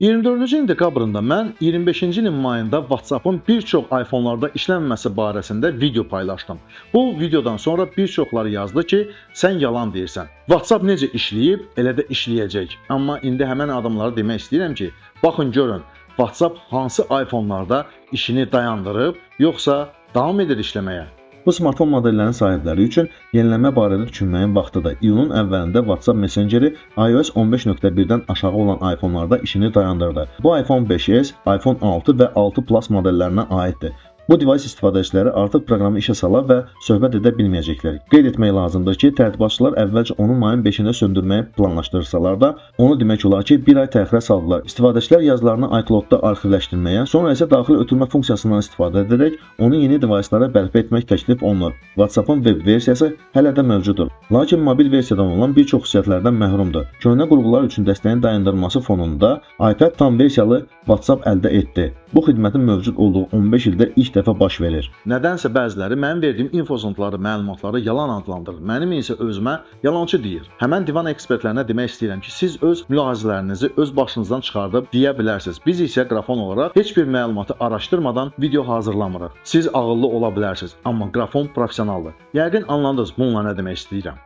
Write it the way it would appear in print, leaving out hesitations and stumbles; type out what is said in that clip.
24-cü ilin dekabrında mən 25-ci ilin mayında WhatsApp-ın bir çox iPhone-larda işlənməməsi barəsində video paylaşdım. Bu videodan sonra bir çoxları yazdı ki, sən yalan deyirsən. WhatsApp necə işləyib, elə də işləyəcək. Amma indi həmin adamlara demək istəyirəm ki, baxın görün, WhatsApp hansı iPhone-larda işini dayandırıb, yoxsa davam edir işləməyə? Bu smartfon modellərinin sahibləri üçün yenilənmə barədə düşünməyin vaxtıdır. İyunun əvvəlində WhatsApp Messengeri iOS 15.1-dən aşağı olan iPhone-larda işini dayandırdı. Bu iPhone 5s, iPhone 6 və 6 Plus modellərinə aiddir. Bu device istifadəçiləri artıq proqramı işə sala və söhbət edə bilməyəcəklər. Qeyd etmək lazımdır ki, tərtibatçılar əvvəlcə onu mayın 5-də söndürməyi planlaşdırsalar da, onu demək olar ki, bir ay təxirə saldılar. İstifadəçilər yazılarını iCloud-da arxivləşdirməyə, sonra isə daxili ötürmə funksiyasından istifadə edərək onu yeni device-lara bərpa etmək təklif olunur. WhatsApp-ın web versiyası hələ də mövcuddur. Lakin mobil versiyadan olan bir çox xüsusiyyətlərdən məhrumdur. Köhnə qurğular üçün dəstəyin dayandırılması fonunda iPad tam versiyalı WhatsApp əldə etdi. Bu xidmətin mövcud olduğu 15 ildə ilk dəfə baş verir. Nədənsə bəziləri mənim verdiyim infozondları, məlumatları yalan adlandırır. Mənim isə özümə yalançı deyir. Həmin divan ekspertlərinə demək istəyirəm ki, siz öz mülahizələrinizi öz başınızdan çıxardıb deyə bilərsiniz. Biz isə Qrafon olaraq heç bir məlumatı araşdırmadan video hazırlamırıq. Siz ağıllı ola bilərsiniz, amma Qrafon professionaldır. Yəqin anladınız bununla nə demək istəyirəm.